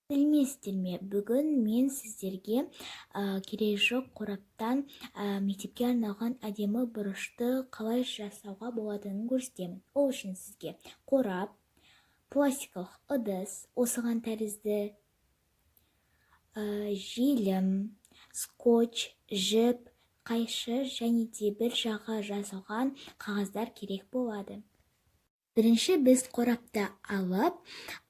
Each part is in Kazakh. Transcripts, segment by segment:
Сәлеметсіздер ме? Бүгін мен сіздерге керегі жоқ қораптан мектепке арналған әдемі бұрышты қалай жасауға болатынын көрсетемін. Ол үшін сізге қорап, пластикалық ыдыс, осыған тәрізді желім, скотч, жіп, қайшы және де бір жағы жазылған қағаздар керек болады. Бірінші біз қорапты алып,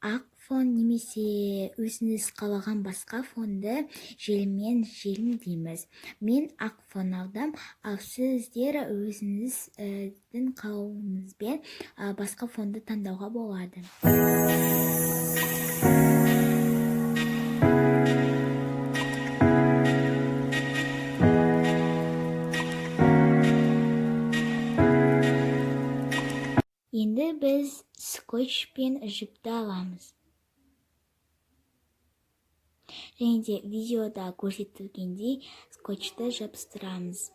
ақ фон немесе өзіңіз қалаған басқа фонды желіммен желімдейміз. Мен ақ фон алдым, ал сіздер өзіңіздің қалауыңызбен басқа фонды таңдауға болады. Енді біз скотч пен жіпті аламыз. Және де видеода көрсетілгендей скотчты жабыстырамыз.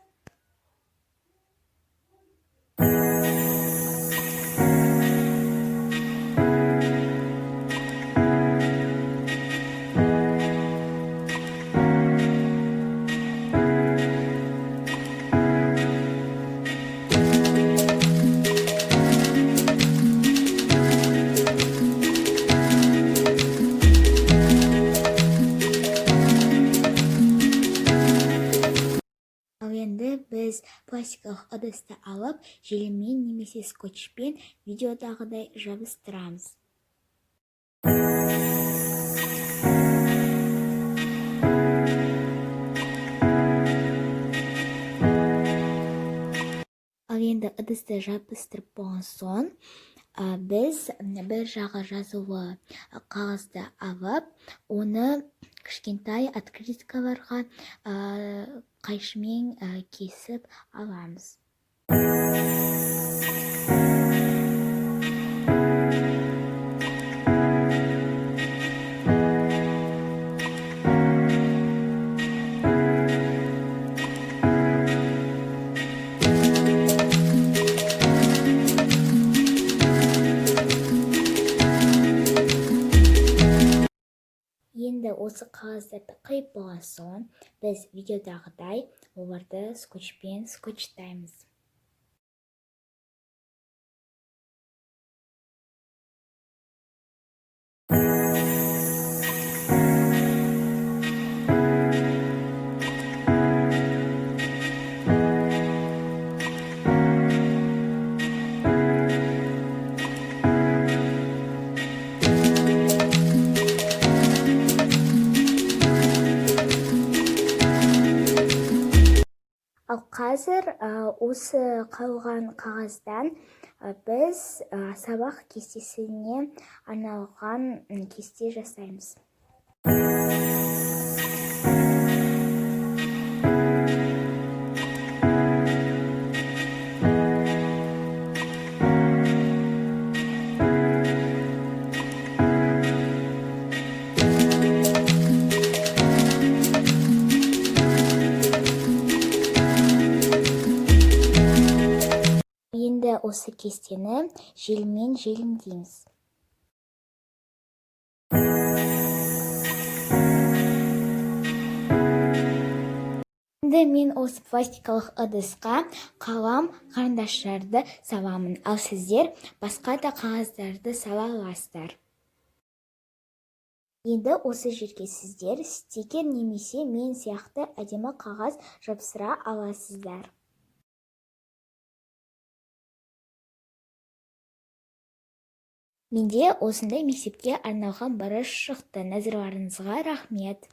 Ал енді біз пластикалық ыдысты алып, желіммен немесе скотчпен видеодағыдай жабыстырамыз. Ал енді ыдысты жабыстырып болған соң, біз бір жағы жазулы қағазды алып, оны кішкентай открыткаларға қайшымен кесіп аламыз. Енді осы қағаздарды қиып болған соң, біз видеодағыдай оларды скотчпен скотчтаймыз. Ал қазір осы қалған қағаздан біз сабақ кестесіне арналған кесте жасаймыз. Енді осы кестені желіммен желімдейміз. Енді мен осы пластикалық ыдысқа қалам, қарындаштарды саламын, ал сіздер басқа да қағаздарды сала аласыздар. Енді осы жерге сіздер стикер немесе мен сияқты әдемі қағаз жапсыра аласыздар. Менде осындай мектепке арналған бұрыш шықты. Назарларыңызға рахмет.